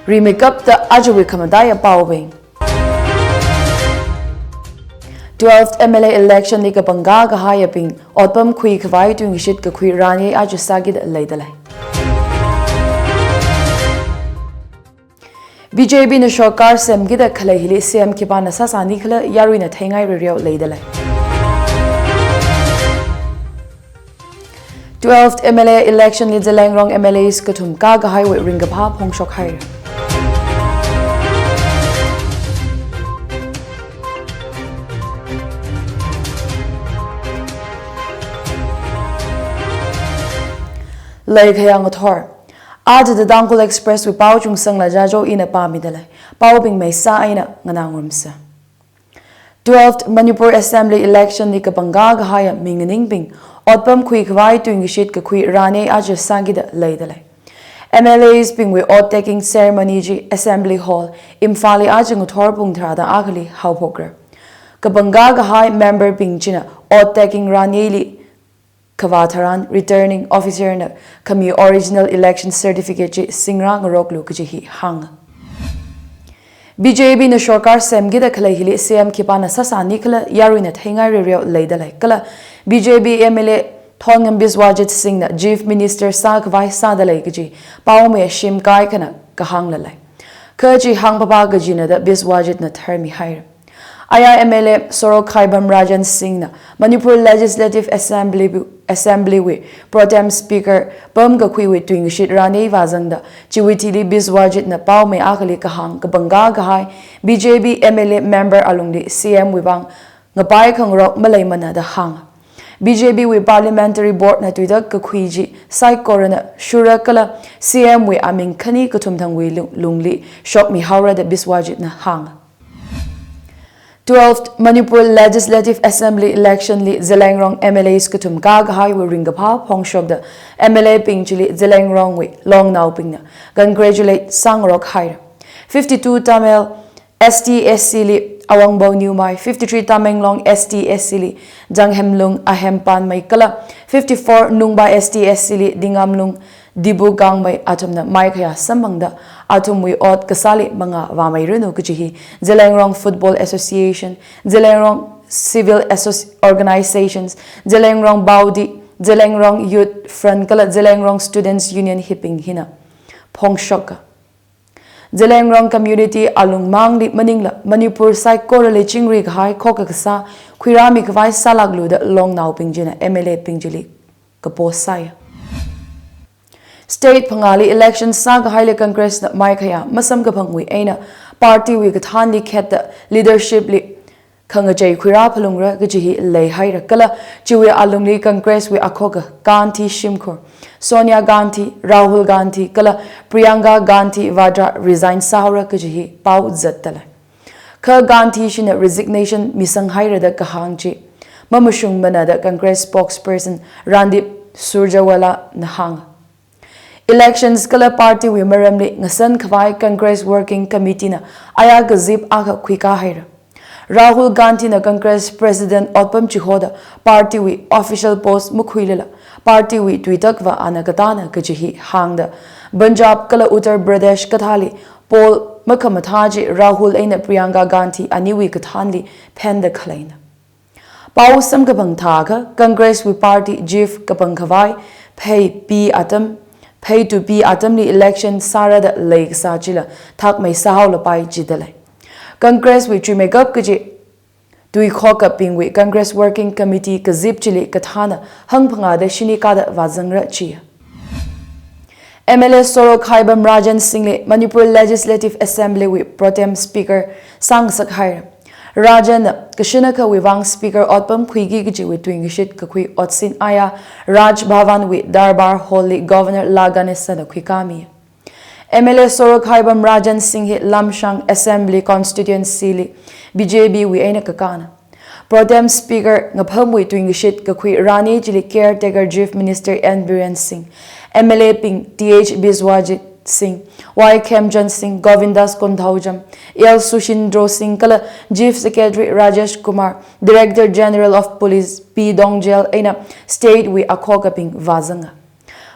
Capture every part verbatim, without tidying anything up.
Rimeikapta ajawui khamataiya paobing. Twelfth M L A election li kapangā kahaiyabing otpam khuikhavai tuingashit kakhui ranyei aja sākida leidalei. B J P na sorkar semkida khalei hili C M khipāna sāsāni khala yaruina theingai reireo leidalei. Twelfth M L A election li Zeliangrong M L As kathum kākahaiwui ringkaphā phongshok haira. Leikhayang athor. Aja The Tangkhul Express wui pao Chungsangla Jajo ina pāmidalei. Paobing maisa eina nganāngarumsa. Twelfth Manipur Assembly election li kapangā kahaiya minganingbing otpam khuikhavai tuingashit kakhui ranyei aja sākida leidalei. M L As bingwui oath taking ceremony chi Assembly Hall, Imphal li aja ngathor pung tharāda akhali haophokra. Kapangā kahai member bing china oath taking ranyeili kavā tharan Returning Officer na khami original election certificate chi singrā ngaroklu kaji hi hānga. B J P na sorkar semkida khalei hili C M khipāna sāsāni khala yaruina theingai reireo leidalei kala B J P M L A Thongam Biswajit Singh na Chief Minister sākhavai sādalei kaji paomei shim kaikhana kahāngla lei. Kha chi hāngpapa kajina da Biswajit na tharmi haira. Aya M L A Sorokhaibam Rajan Singh na Manipur Legislative Assembly, Assembly wui Pro Tem Speaker pamkakhuiwui tuingashit ranyei vāzangda chiwui thili Biswajit na paomei akhali kahāng kapangā kahai B J P M L A member alungli C M wui vang ngapai khangarok maleimana da hānga. B J P wui Parliamentary Board na tuitak kakhui chi saikorana shura kala C M wui aming khani kathum thangwui lung-, lungli shokmi haora da Biswajit na hānga. Twelfth Manipur Legislative Assembly election li Zeliangrong M L As kathum kākahaiwui ringkaphā phongshokda M L A bing chili Zeliangrongwui longnaobingna congratulate sāngarok haira. Fifty-two Tamil S T S C li Awangbow Newmai, fifty-three Tamenglong S T S C li Janghemlung Ahem Panmei kala fifty-four Nungba S T S C li Dingamlung Dibu Gangmei athumna maikhayā samphangda athumwui ot kasāli mangā vāmeiranu kaji hi Zeliangrong Football Association, Zeliangrong Civil Associ-, Organizations, Zeliangrong Baudi, Zeliangrong Youth Front kala Zeliangrong Students Union hibing hina phongshoka. Zeliangrong community alungmangli maningla Manipur saikorali chingri kahai khokha kasā khuirāmi khavai sālaklu da longnaobing china M L A bing chili kapo sāya. State phangāli election sākahaili Congress na maikhayā masamkaphangwui eina party wui kathānli khetta leadership li khangachei khuirā phalungra kaji hi leihaira kala chiwui alungli Congress wui akhokha Gandhi shimkhur, Sonia Gandhi, Rahul Gandhi kala Priyanka Gandhi Vadra resign sāhaora kaji hi pao zatdalei. Kha Gandhi shina resignation misang haira da kahāng chi mamashungmana da Congress spokesperson Randeep Surjewala na hānga. Elections kala party wui maramli ngasan khavai Congress Working Committee na aya kazip akha khuikā haira. Rahul Gandhi na Congress President otpam chihoda party wui official post makhuilala party wui tuitakva ana katāna kaji hi hāngda Punjab kala Uttar Pradesh kathāli poll makhamathā chi Rahul eina Priyanka Gandhi aniwui kathānli phenda khaleina. Pao samkaphang thākha Congress wui party chief kapang khavai phei pi atam, phei tu pi atamli election sāra da leikasā chila thakmei sāhaolapai jidalei. Congress wui chuimeikap kaji tuikhokabingwui Congress Working Committee kazip chili kathāna hangphangā da shini kāda vāzangra chiya. M L A Sorokhaibam Rajan Singh li Manipur Legislative Assembly wui Pro Tem Speaker sāngasak haira. Rajan na kashin akhawui vang Speaker otpam khuiki kajiwui tuingashit kakhui otsin aya Raj Bhavan wui Darbar Hall li Governor La Ganesan na khuikāmi. M L A Sorokhaibam Rajan Singh hi Lamshang Assembly Constituency li B J P wui eina kakāna. Pro Tem Speaker ngaphamwui tuingashit kakhui rani chili Caretaker Chief Minister N Biren Singh, M L A bing T H Biswajit Singh, Y Khemchand Singh, Govindas Konthoujam, L Sushindro Singh kala Chief Secretary Rajesh Kumar, Director General of Police P Dongjel eina state wui akhokabing vāzanga.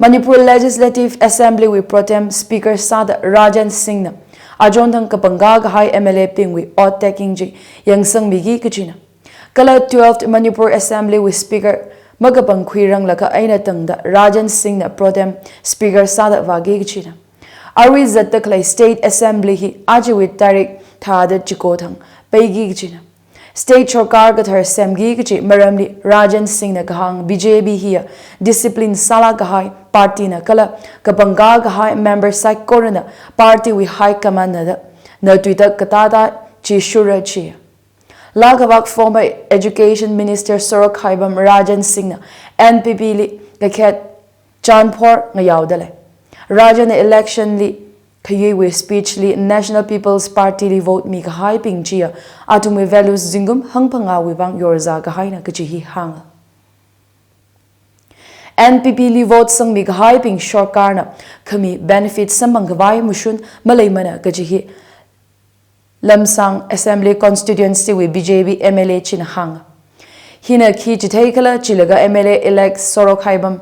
Manipur Legislative Assembly wui Pro Tem Speaker sāda Rajen Singh na achonthang kapangkā kahai M L A bingwui oath taking chi yangsangmiki kachina. Kala twelfth Manipur Assembly wui Speaker makapangkhui ranglakha eina tangda Rajen Singh na Pro Tem Speaker sāda vāki kachina. Arui zatda khalei State Assembly hi ajawui tarik tharāda chiko thang peiki kachina. State sorkar kathar semki kachi maramli Rajen Singh na kahāng B J P hiya discipline sālāk kahai party na kala kapangkā kahai member saikorana party wui high command na da na tuitak katātā chi shura chi. Laa kavak former Education Minister Sorokhaibam Rajen Singh na N P P li kakhet chanphor ngayaoda lei. Rajen na election li khayuiwui speech li National People's Party li vote mi kahaibing chiya athumwui values zingkum hangphangāwui vang yorzā kahaina kachi hi hānga. N P P li vote sangmi kahaibing sorkar na khami benefit samphang khavai mashun maleimana kachi hi Lamsang Assembly Constituency wui B J P M L A china hānga. Hina khi chithei khala chilaga M L A elect Sorokhaibam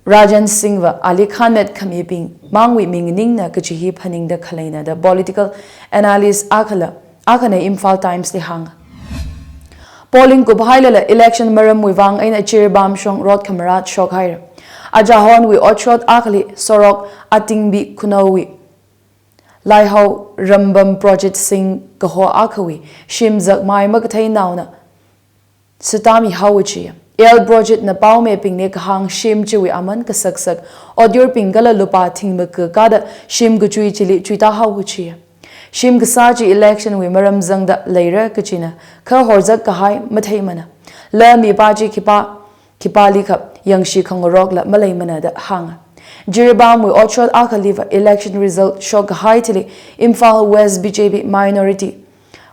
Rajen Singh va ali khanmet khamibing mangwui mingningna kachi hi phaningda khaleina da political analyst akhala akhana Imphal Times li hānga. Polling kuphailala election maramwui vang eina Jiribam shong rot khamarat shokhaira. Ajahonwui otshot akhali sorok atingbi khunaowui Laihao Rambam Project sing kaho akhawui shim zakmai makathei naona sitami haowa chi. L Project na paomibingli kahāng shim chiwui aman kasaksak otyurbing kala lupā thingmaka kada shim kachui chili chuitā haowa chi. Shim kasā chi election wui maram zangda leira kachina kha horzak kahai matheimana. La mipā chi khipā khipāli khap yangshi khangarokla maleimana da hānga. Jiribamwui otshot akhaliva election result shok kahai thili Imphal West B J P Minority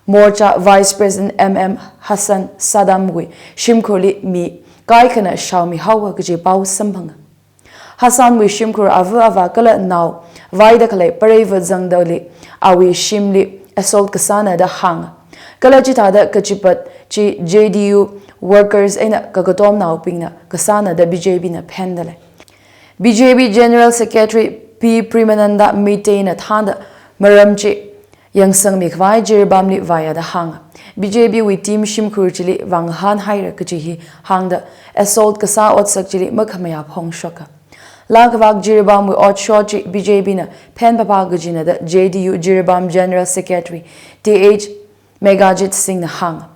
Morcha Vice President M M Hassan Sadamwui shimkhurli mi kaikhana shaomi haowa kachi pao samphanga. Hassanwui shimkhur ava avā kala nao vaida khalei pareiva zangdali awui shimli assault kasāna da hānga. Kala chithāda kachipat chi J D U workers eina kakatomnaobingna kasāna da B J P na phenda lei. B J P General Secretary P Premananda Meitei na thānda maram chi yangsangmi khavai Jiribamli vāya da hānga. B J P wui team shimkhur chili vāngahān haira kachi hi hāngda assault kasā otsak chili makhamayā phongshoka. Laa kavak Jiribamwui otshot chi B J P na phenphapha kachina da J D U Jiribam General Secretary T H Megajit Singh na hānga.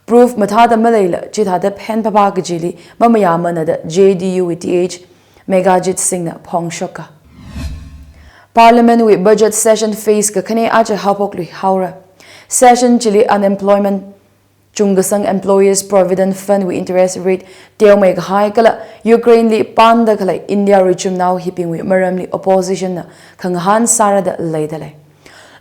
Proof mathāda maleila chithāda phenphapha kachili mamayāmana da J D U wui T H Megajit Singh na phongshoka. Parliament wui budget session phase kakhane aja haophok lui haora. Session chili unemployment chungkasang Employees Provident Fund wui interest rate teomei kahai kala Ukraine li panda khalei India richumnao hibingwui maramli opposition na khangahān sāra da leida lei.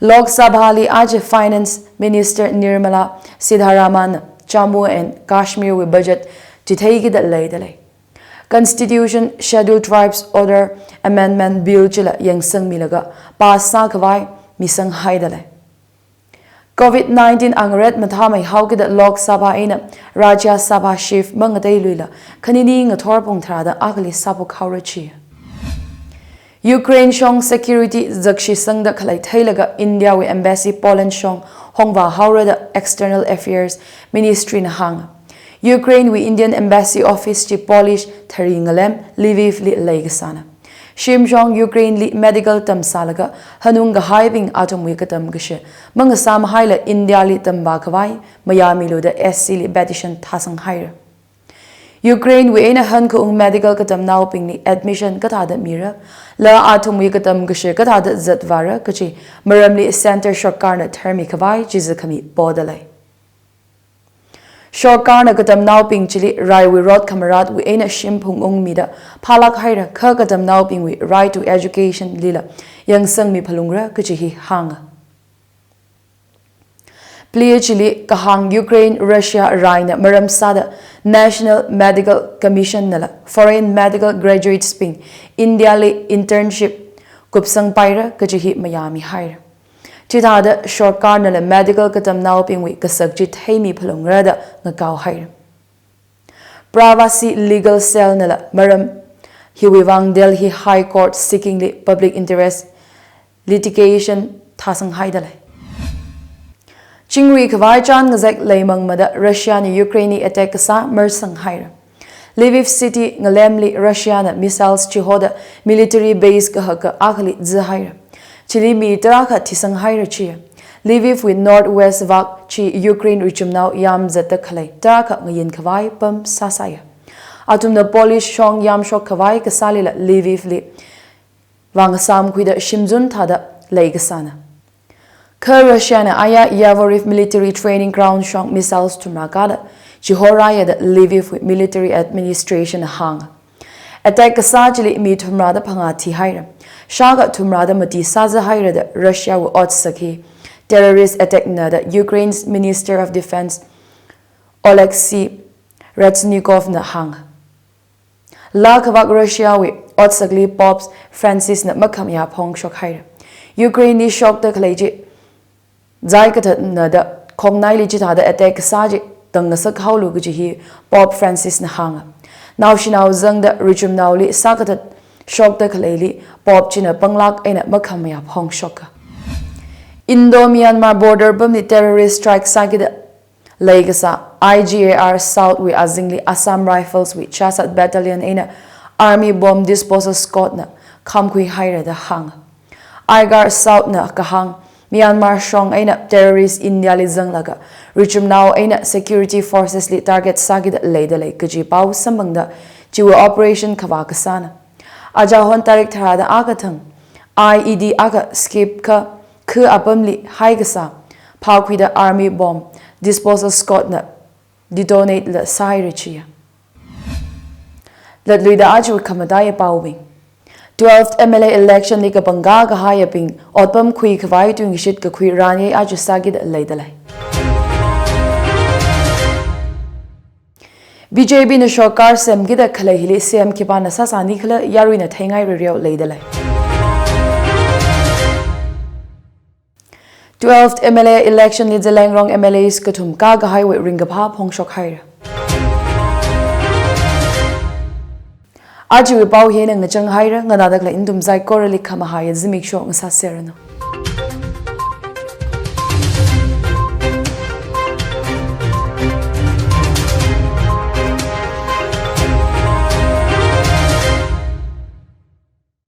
Lok Sabha li aja Finance Minister Nirmala Sitharaman na Jammu and Kashmir wui budget chitheiki da leida lei. Constitution Schedule Tribes Order Amendment Bill chila yangsangmilaga pass sā khavai misang haida lei. Covid nineteen angaret mathāmei haokida Lok Sabha eina Rajya Sabha shift mangateiluila khanini ngathor pung tharāda akhali sāphok haora chi. Ukraine shong security zakshisangda khalei theilaga India wui embassy Poland shong hongvā haora da External Affairs Ministry na hānga. Ukraine wui Indian Embassy Office chi Polish thari ngalem Lviv li leikasāna. Shimshong Ukraine li medical tamsālaga hanung kahaibing athumwui katam kashi mangasāmhaila India li tamvā khavai mayāmilu da S C li petition thāsang haira. Ukraine wui eina hankaung medical katamnaobingli admission kathāda mira, la athumwui katam kashi kathāda zatvāra kachi maramli center sorkar na tharmi khavai chizakhami poda lei. Sorkar na katamnaobing chili raiwui rot khamaratwui eina shim phungungmida phālāk haira kha katamnaobingwui right to education lila yangsangmi phalungra kachi hi hānga. Plie chili kahāng Ukraine Russia raina maram sāda National Medical Commission nala foreign medical graduates bing India li internship kupsangpaira kachi hi mayāmi haira. Chithāda sorkar nala medical katamnaobingwui kasak chi theimi phalungra da ngakao haira. Pravasi Legal Cell nala maram Hiwui vang Delhi High Court seeking li public interest litigation thāsanghaida lei. Chingri khavai chān ngazek leimangmada Russia na Ukraine li attack kasā marsanghaira. Lviv city ngalemli Russia na missiles chihoda military base kahaka akhali zihaira. Chili mi tarākha thisanghaira chiya. Lviv wui northwest vak chi Ukraine richumnao yamzatta khalei tarākha ngayin khavai pam sāsāya. Athumna Polish shong yamshok khavai kasālila Lviv li vāngasāmkhuida shimzun thāda leikasāna. Kha Russia na aya Yavoriv military training ground shong missiles thumrā kāda chihorāya da Lviv wui military administration na hānga. Attack kasā chili mi thumrāda phangā thihaira. Shākha thumrāda mati sāzahaira da Russia wui otsak hi terrorist attack na da Ukraine's Minister of Defense Oleksiy Reznikov na hānga. Laa khavak Russia wui otsakli Pope Francis na makhamayā phongshokhaira. Ukraine li shokta khalei chi zai kathatna da khongnaili chithāda attack kasā chi tangngasak haolu kaji hi Pope Francis na hānga. Naoshinao zangda richumnaoli sākathat shokta khaleili Pope china panglāk eina makhamayā phongshoka. Indo-Myanmar border pamli terrorist strike sākida leikasā I G A R South wui azingli Assam Rifles wui Chasat Battalion eina Army Bomb Disposal Squad na khamkhuihaira da hānga. I G A R South na kahāng, Myanmar shong eina terrorist India li zanglaga richumnao eina security forces li target sākida leida lei kaji pao samphangda chiwui operation khavā kasāna. Achahon tarik tharāda akha thang I E D akha skip kha khu apamli haikasā phākhuida Army Bomb Disposal Squad na detonate la sāhaira chiya. Latluida aja khamataiya paobing. Twelfth M L A election li kapangkā kahaiyabing otpam khuikhavai tuingashit kakhui ranyei aja sākida leida lei. B J P na shokar semkida khalei hili C M khipāna sāsāni khala yaruina theingai rereo leida lei. Twelfth M L A election li Zeliangrong M L As kathum kākahaiwui ringkaphā phongshokhaira. Ajawui pao hina ngachanghaira, nganāda khalei nathum saikorali khamahaiya zimiksho ngasāserranu.